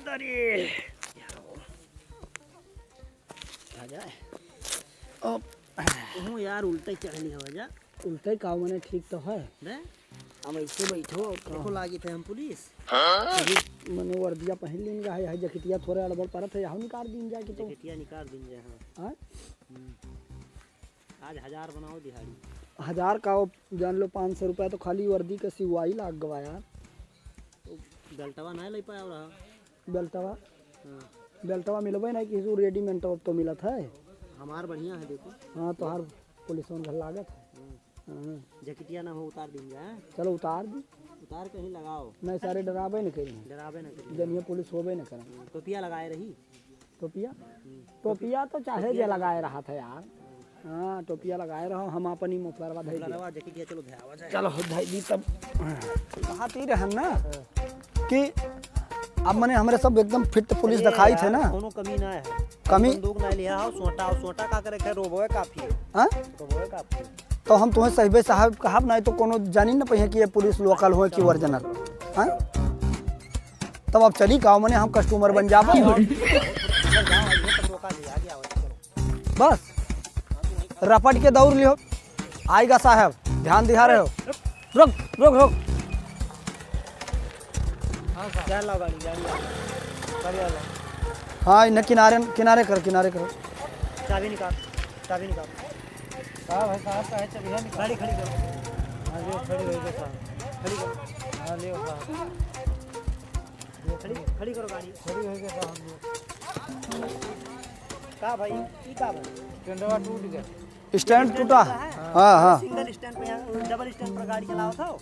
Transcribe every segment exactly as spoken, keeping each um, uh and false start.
अरे, आ जाए। अब तू यार उल्टे चढ़ लिया हो जा। उल्टे का मने ठीक तो है। बे, हम ऐसे बैठो और देखो कहो। लागी थे हम पुलिस। अभी मने वर्दिया पहन लीन का है, है जकिटिया थोड़े अड़बड़ परत है, यहाँ निकाल दीन जाए कि तो। जकिटिया निकाल दीन जाए, हाँ। हाँ? हम्म। आज हजार बनाओ दिहाड़ी। हजार का वो जान लो, पाँच सौ रुपया तो खाली वर्दी का सिवाई लाग गवा यार। तो बेल्टवा नहीं ले पाया रहा। बेल्टवा? हाँ। बेल्टवा मिलबे नहीं, किसी रेडीमेड तो, तो मिलत है। हमार बढ़िया है, देखो। हाँ, तोहार पुलिस वाला घर लागत है। हाँ। हाँ। जैकेटिया ना हो, उतार दीन जा। चलो, उतार दी। उतार के ही लगाओ। नहीं, सारे डराबे न करी। डराबे न करी। जनिया पुलिस होबे न करा। हाँ, टोपिया लगाए रही। टोपिया? हम्म। टोपिया तो चाहे टोपिया जे तो लगाए रहा था यार। हाँ, टोपिया लगाए रहो, हम अपनी मफलरवा धइ दे। मफलरवा जैकेटिया चलो धयावा जाए। चलो, हो धइ दी तब। कहा ती रहन ना कि अब मने हमरे सब एकदम फिट पुलिस अरे दिखाई थे यार, ना। कोनो कमी ना है। कमी? बंदूक ना लिया हो, सोटा हो, सोटा का करे खे, रोबोए काफी है। हाँ? रोबोए काफी है। तो हम तुम्हें साहिबे साहब कहब, नहीं तो कोनो जानी न पहिए कि ये पुलिस लोकल हो कि ओरिजिनल। हाँ? तब अब चली का मने हम कस्टमर बन जाबो। बस, रपट के दौड़ लियो। आएगा साहब, ध्यान दिहा रहे हो। रुक, रुक, रुक। हाँ साहब। क्या लाओ गाड़ी, गाड़ी लाओ। गाड़ी वाला। हाँ, इन्हें किनारे, किनारे कर, किनारे करो। चाबी निकाल, चाबी निकाल। हाँ भाई साहब, का है, चलिए निकाल। गाड़ी खड़ी करो। हाँ, लियो, खड़ी हो गई साहब। खड़ी करो। हाँ, लियो साहब। खड़ी, खड़ी करो गाड़ी। खड़ी हो गई साहब, लियो। का भाई, ई का भाई? स्टैंडवा टूट गया। स्टैंड टूटा? हाँ, हाँ। सिंगल स्टैंड पे यहाँ, डबल स्टैंड पर गाड़ी चलाओ था?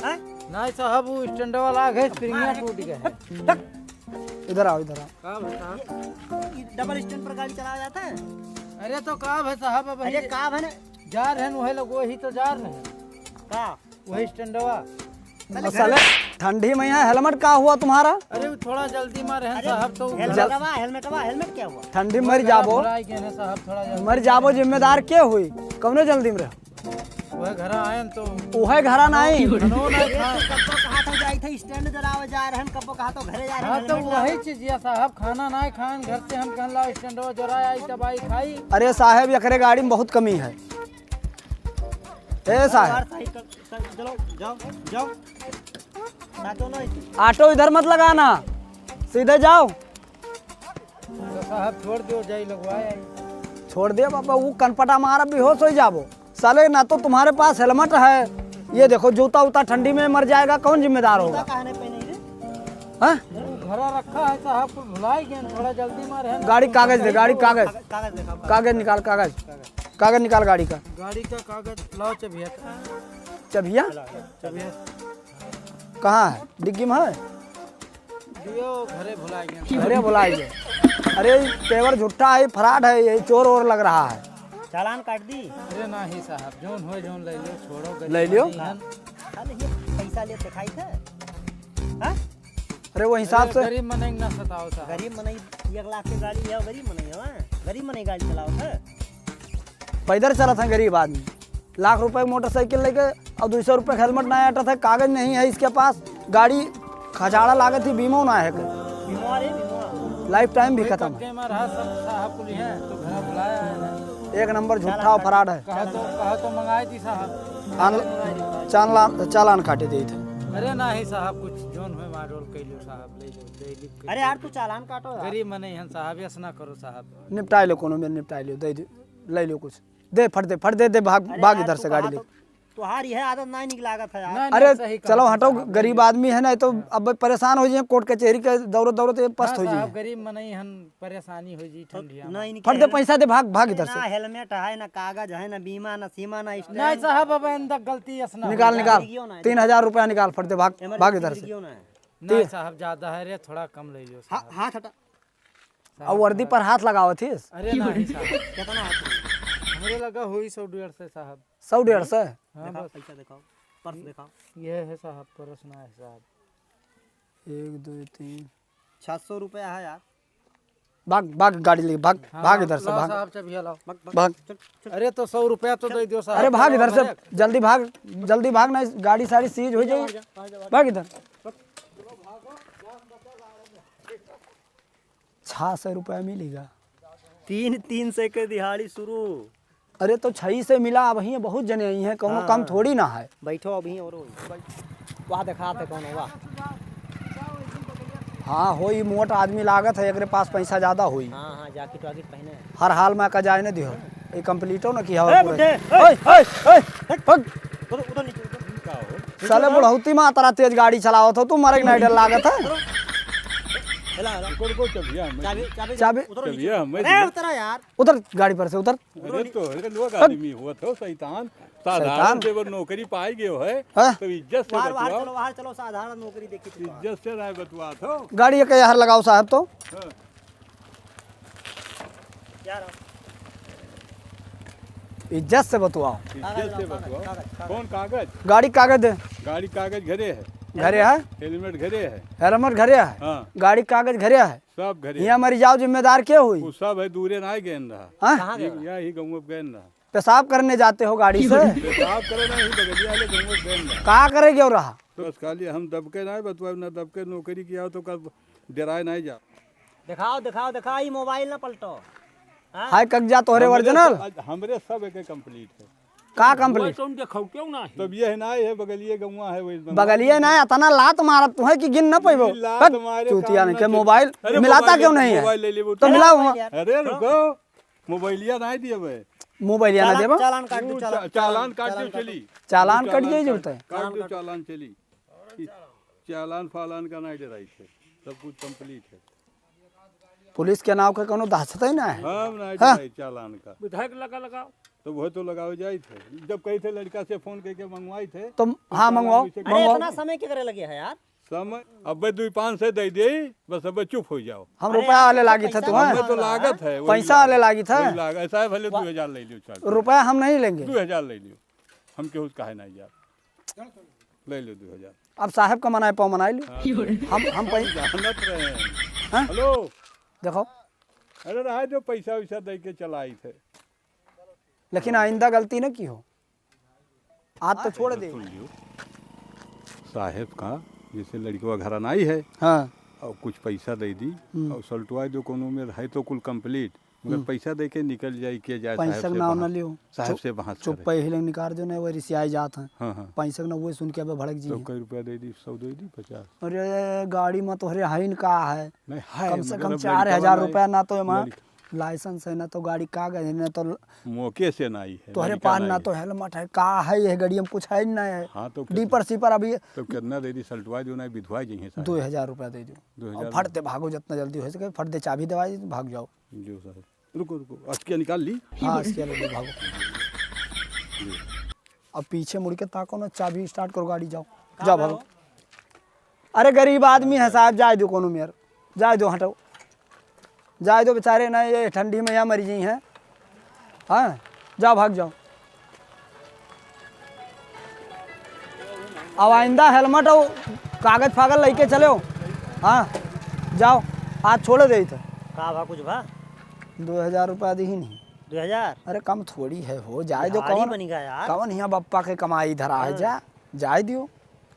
हैं? नहीं साहब, वो स्टैंड वाला है, स्प्रिंगिया टूट गया है। इधर आओ, इधर आओ। का भाई साहब? ये, ये डबल स्टैंड पर गाड़ी चलाया जाता है? अरे तो का भाई साहब, अब अरे ये का भाई ने? जा रहे हैं, वही लोग, वही तो जा रहे हैं। का? वही स्टैंडवा। साले, ठंडी में यहाँ हेलमेट का हुआ तुम्हारा? अरे वो थोड़ा जल्दी में रहन अरे साहब, तो हेलमेटवा, हेलमेटवा, हेलमेट क्या हुआ? ठंडी में मर जाबो। भुलाई गए हैं साहब, थोड़ा जल्दी मर जाबो, जिम्मेदार के हुई? कौने जल्दी में रह? वह घरा आयन तो वह घरा नहीं। खानो ना ये खा। तो कब्बो कहा था जाई थे स्टैंड जरावे जा रहन, कब्बो कहा तो घरे जा रहन, हाँ, तो हेलमेट ना वही चीज या साहब, खाना ना खान घर से हम कहन लाओ स्टैंड जरा आई, दवाई खाई। अरे साहब, एकरे गाड़ी में बहुत कमी है। ए साहब। यार, सही कर, सही, चलो, जाओ, जाओ। काटो ना इसे। ऑटो इधर मत लगाना, सीधे जाओ। तो साहब छोड़ दो, जाई लगवाए आई। छोड़ दिया बाबा, वो कनपटा मारा बेहोश हो जाबो। साले ना तो तुम्हारे पास हेलमेट है, ये देखो जूता उता ठंडी में मर जाएगा, कौन जिम्मेदार होगा? जूता काहे नहीं पहने रे? हाँ? घरा रखा है साहब, कुल भुलाई गए, थोड़ा जल्दी में रहे ना। गाड़ी कागज दे, गाड़ी कागज। कागज, कागज दिखाओ, कागज। कागज निकाल, कागज। कागज निकाल गाड़ी का। गाड़ी का कागज लाओ, चबिया। चबिया? चबिया। कहाँ है? डिग्गी में है? दियो, घरे भुला गया। घरे भुला गया। अरे, ये पेवर झूठा है, फ्रॉड है, ये चोर ओर लग रहा है। चालान काट दी। अरे नाही साहब, जौन होए, जौन ले लियो, छोड़ो, गरीब ले लियो। आदमी हन। साले ये पैसा ले दिखाई थे? हाँ? अरे, वो हिसाब अरे, से गरीब मनई ना सताओ साहब। गरीब मनई एक लाख के गाड़ी है, गरीब मनई है, हाँ? गरीब मनई गाड़ी चलाओ थे। पैदल चलत हैं गरीब आदमी, लाख रुपए की मोटरसाइकिल लेके और दुई सौ रुपए का हेलमेट ना अटत है, कागज नहीं है इसके पास, गाड़ी खजाड़ा लागत ही, बीमो ना है, बीमार है, बीमार। लाइफ टाइम भी खत्म है। कब्जे में रहा सब साहब कुल हैं, तो घर बुलाया है ना। एक नंबर झूठा और फ्रॉड है। कहा तो, कहा तो मंगाई थी साहब। आन-, चालान, चालान काटे देत है। अरे नाही साहब, कुछ जौन होए मारल कैलियो साहब, ले लो, ले लो। अरे यार, तू चालान काटो यार। गरीब मनई हन साहब, ऐसा ना करो साहब। निपटाई लो, कोनो में निपटाई लो, दे दे, ले लो कुछ। दे, फट दे, फट दे, दे, भाग, अरे भाग यार, इधर तू से गाड़ी कहा ले। तो, तुहार यह आदत नहीं निक लागत है यार। नहीं, अरे, नहीं, सही कहा चलो, तू हटो, साहब, गरीब नहीं। आदमी है ना, तो अब परेशान हो जाए, कोर्ट कचहरी के दौड़त, दौड़त ये पस्त हाँ, हो जाए। साहब, गरीब मनई हन, परेशानी हो जी तो ठंडिया में। नहीं निक फट दे, पैसा दे, भाग, भाग इधर से। ना हेलमेट है, ना कागज है, ना बीमा, ना सीमा, ना स्टैंड। नहीं साहब, अब अंदर गलती ऐसा ना निकाल, हो जाए। निकाल। गिरियो ना है। तीन हजार रुपया निकाल, फट दे, भाग, इमरजेंसी भाग इधर से। गिरियो ना है। नहीं साहब, ज्यादा है रे, थोड़ा कम ले लियो हा-, साहब। हाथ हटा। साहब, और वर्दी थोड़ा पर हाथ लगावत हिस? अरे नहीं साहब। कितना हाथ है? हमरे लगा होई सौ डेढ़ सौ साहब। सौ डेढ़ सौ? हाँ, दिखाओ, बस। पैसा दिखाओ, पर्स दिखाओ। ये है साहब, पर्स ना है साहब। एक, दो, तीन। छह सौ रुपया है यार। भाग, भाग, गाड़ी ले, भाग, हाँ, भाग इधर से, लाओ भाग। साहब, चाबिया लाओ। भाग, भाग। भाग। चल, चल। अरे, तो सौ रुपया तो दे दियो साहब। अरे, भाग इधर से, जल्दी भाग, जल्दी भाग, नहीं गाड़ी सारी सीज हो जाएगी। भाग इधर। चलो, भागो, जान बचा गाड़ी में। छह सौ रुपया मिलेगा। तीन, तीन सौ के दिहाड़ी शुरू। अरे तो छह सौ मिला, अबहीं बहुत जने आई हैं, कौनो हाँ। कम थोड़ी ना है। बैठो अबहीं और वहाँ देखात है कौन होगा। हाँ, होई, मोट आदमी लागत है, एकरे पास पैसा ज्यादा होई। हाँ, हाँ, जैकेट वैकेट पहने हैं। हर हाल में का जाए न दिहो, ये कंप्लीटो न किया हो ए, पूरे। बुड्ढे, ए, ओए, ओए, ओए, हट। उधर, उधर नीचे, उधर। साले बुढ़ौती में अतरा तेज गाड़ी चलावत हो तू, मरे के नहीं डर लागत है। हेला, हेला। रुको, रुको, चबिया, मैं चाबी, चाबी, चाबी। उधर नीचे। चबिया, मैं अरे, उतरा यार। उतर गाड़ी पर से, उतर। अरे, तो, अरे, लोग हट। आदमी हुआ था, शैतान। साधारण शैतान। से वो नौकरी पाई गयो है, हाँ? तो इज्जत से बाहर, बाहर बतुआओ। चलो, बाहर चलो, साधारण नौकरी देखी थी। इज्जत से ना बतुआ थो। गाड़ी के यार लगाओ साहब तो। हाँ। यार। इज्जत से बतुआओ। इज्जत से कागज लाओ, बतुआओ। कागज, कागज। कौन कागज? गाड़ी कागज दे। गाड़ी कागज घरे है। घरे है? हेलमेट घरे है। हेलमेट घरे है? हाँ। गाड़ी कागज घरे है? सब घरे यहाँ है। मरी जाओ, जिम्मेदार के हुई? वो सब है, दूरे ना गए रहा। हाँ? कहाँ गए ये, रहा? यही गाँव में गए रहा। पेशाब करने जाते हो गाड़ी से? पेशाब करे ना, यही बगलिया वाले गाँव में गए रहा। का करे गयो रहा? बस खाली हम दबके ना बतुआ, ना दबके नौकरी किया हो तो कब डराए ना जा। दिखाओ, दिखाओ, दिखाओ, ये मोबाइल ना पलटो। हाँ? हाय कगजा तोहरे हमरे original? सब, हमरे सब एक complete है। का complete? मोबाइल तो उनके खौके ना है। तब ये है ना, ये बगलिए गौवा है, वही बगलिए ना, इतना लात मारत तू है कि गिन ना पैबो। लात हट, मारे चूतिया काम नहीं ना के चल-, मोबाइल अरे मिलाता मोबाइल ले, क्यों नहीं है? मोबाइल ले लेबो तो तो। मिलाओ वहाँ। अरे रुको, मोबाइलिया ना दिए बे। मोबाइलिया ना चालान, देबो? चालान काट दो, तू चालान, चा-, चालान काट दो, चालान काट दो। चली। चालान कट जाई जरूरत है। काट दो, चालान चली। चालान फालान का नहीं डराई थे, सब कुछ complete है। पुलिस के नाव के कोनो दहशत ही ना है। हम नहीं हाँ। डराई चालान का। विधायक लगा लगाओ। तो वह तो लगावे जाई थे, जब कही थे लड़का से फोन करके मंगवाई थे। तो हाँ, चालान मंगवाओ, वैसे अरे मंगवाओ। इतना समय के करे लगे है यार? समय अबे दुई पाँच सौ दे दे, बस अबे चुप हो जाओ। हम अरे रुपया यार, वाले तो लागी था पैसा तुम्हें। हमें तो लागत है, वही पैसा वाले लागत। लागी था। वही लाग-, ऐसा है भले दो हजार ले लियो, चल। रुपया हम नहीं लेंगे। दो हजार ले लियो, हम केहू से काहे नहीं जाब। ले लो दो हजार। अब साहब का मनाए पाओ, मनाए लो। हाँ, तो हम, हम पै- जानत रहे हैं। हाँ? हेलो। देखो। अरे रहा जो पैसा वैसा दे के चलाई थे। लेकिन आइंदा गलती न किहो। आज तो हाँ, छोड़ दे। सुन लियो। साहेब का जैसे लड़कवा घर नाई है। हाँ। और कुछ पैसा दे दी हम्म। और सल्टवा दो कोनो में है तो कुल complete। मगर हम्म। पैसा दे के निकल जाई, के जाए साहब पैसा के से नाव बहस, ना लियो। साहब चुप, से बहस चुप करे। पे ही लोग निकाल जो ना, वो रिसियाई जात हैं। हाँ, हाँ। पैसा के ना, वो सुन के अब भड़क जी तो हैं। कई रुपया दे दी? सौ दे दी, पचास? अरे, गाड़ी में तोहरे हईन का है? नहीं, है, कम से मगर कम अब चार हजार लड़कवा रुपया ना तो एमा लड़क- license है, ना तो गाड़ी कागज है, ना तो मौके से ना आई है, तोहरे लड़का पास ना ना आई तो है। Helmet है, का है ये गाड़ी में कुछ है ही ना है। हाँ, तो डीपर सीपर अभी तो कितना दे दी? सल्टवा जो ना, विधवा जी हैं साहब। दो हजार रुपया दे दो। दो हजार और फट दे भागो, जितना जल्दी हो सके, फट दे चाबी दवाई, भाग जाओ। जो साहब। रुको, रुको, अस्किया निकाल ली। हाँ, अस्किया ले लो, भागो। अब पीछे मुड़ के ताको ना, चाबी start करो, गाड़ी जाओ। कहाँ जाओ, गए भागो। हो? अरे, गरीब आदमी है साहब, जाए दो कोनो मेर, जाए दो, हटो, जाए दो बेचारे ना, ये ठंडी में यहाँ मरी गई हैं। हाँ, जाओ, भाग जाओ। अब आइंदा helmet और कागज फागज लेके चले हो। हाँ, जाओ, आज छोड़ दे इधर। का भा, कुछ भा? दो हजार रुपया दी ही नहीं। दो हजार? अरे, कम थोड़ी है हो, जाए दो। दिहाड़ी कौन, बनी का यार? कौन हियाँ बप्पा के कमाई धरा है? हाँ। जा, जाए दियो।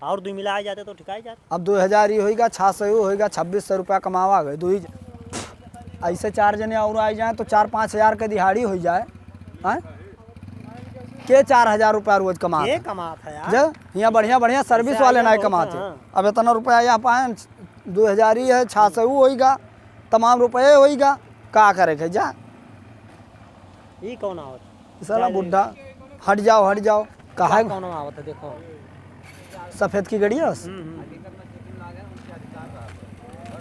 और दुई मिला आ जाते तो ठिकाई जात। अब दो हजार ही होइगा, छह सौ ही होइगा, छब्बीस सौ रुपया कमावा गए। दुई, ऐसे चार जने और आ जाए तो चार पाँच हजार के दिहाड़ी हो जाए। हाँ? के चार हजार रुपया रोज कमात के है? कमात है यार? जा, यहाँ बढ़िया, बढ़िया service ऐसे वाले आइए नहीं बहुत कमाते। हैं, हाँ। अब इतना रुपया यहाँ पाए, दो हजार ही है, छह सौ होइगा, तमाम रुपये होइगा, का करे के? जा। ई कौन आवत? साला जा, जा। बुड्ढा, हट जाओ, हट जाओ। कहा का है? कौन आवत है, देखो। सफेद की गड़िया है? हम्म, हम्म।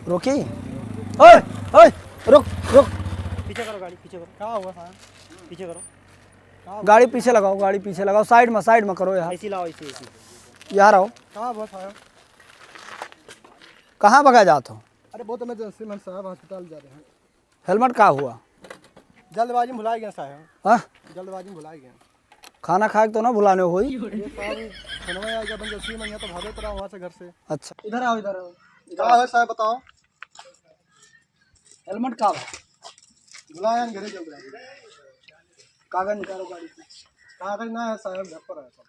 रोकी? ओए, ओए, रुक, रुक। पीछे करो गाड़ी, पीछे करो। का हुआ साहब? पीछे करो। का हुआ? गाड़ी पीछे लगाओ, गाड़ी पीछे लगाओ, side में, side में करो यार। ऐसी लाओ, ऐसी, ऐसी। यार आओ। का हुआ साहब? कहाँ भगा जात हो? अरे बहुत emergency में साहब, hospital जा रहे हैं। Helmet का हुआ? जल्दबाजी में भुला गया साहब। हाँ? जल्दबाजी में भुला गया। खाना खाए के तो ना भुलाने होई? ये साहब, फोनवा आ गया, emergency में, यहाँ तो भागे पड़ा वहाँ से घर से। अच्छा। इधर आओ, इधर आओ। का है साहब, बताओ। Helmet का बा? भुलाया, घरे चल रहा है। कागज निकालो गाड़ी से। कागज ना है साहब, घर पर है सब।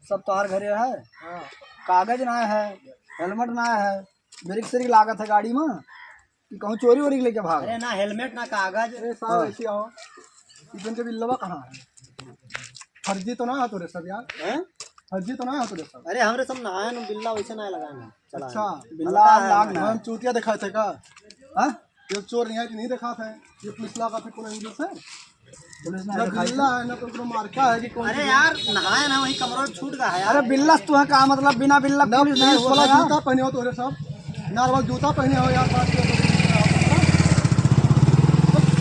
सब तोहार घरे है? हाँ। कागज ना है, helmet ना है, brake srake लागत है गाड़ी में? कि कहूँ चोरी वोरी लेके भाग। अरे ना, हेलमेट ना कागज। अरे साहब, हाँ। ऐसे आओ, इधर के बिल्लवा कहाँ है? फर्जी तो ना है तोरे सब यार? हैं? फर्जी तो ना है तोरे सब? अरे हमरे सब नहाए न, बिल्ला वैसे ना लगाए ना। चला। अच्छा। बिल्ला लाग ना। हम चूतिया दिखाए थे का? हाँ? ये चोर नहीं है कि नहीं दिखाते हैं? ये पुलिस लगा फिर कौन एंगल से? पुलिस ना ना दिखाई बिल्ला थी। है, ना तो ओकरो मार्का है कि कौन अरे सी यार, नहाए ना, वही कमरो छूट गया है यार। अरे बिल्ला से तुहा का मतलब, बिना बिल्ला ना पुलिस नहीं पुलिस वाला होता यार। जूता पहने हो तोरे सब, नॉर्मल जूता पहने हो यार, बात करो तो।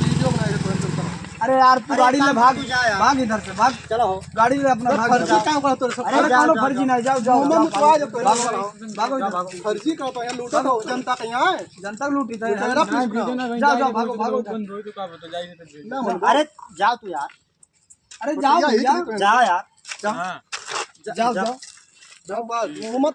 वीडियो बनाएगा तोरे सब। अरे यार, तू अरे गाड़ी ले काम भाग, तू जा यार। भाग इधर से, भाग। चलो हो। गाड़ी ले अपना तो भाग, फर्जी जाओ। काम करो तोरे सब। अरे अरे जाओ, कौनो जाओ, फर्जी जाओ। नहीं, जाओ, जाओ, मुंह में जाओ, मुतवा भागो, दे तोरे भागो, सब। भागो, भागो, जाओ। फर्जी करता है, लूटो तो जनता के यहाँ है। जनता लूटी था यार। लूटेरा पुलिस ना। जाओ, जाओ, भागो, भागो, जाओ। ना, अरे, जाओ तू यार। अरे, जाओ भैया, भैया। जाओ यार। जाओ। हाँ। जा-, जाओ, जा-, जाओ। जाओ, बस, मुंह मत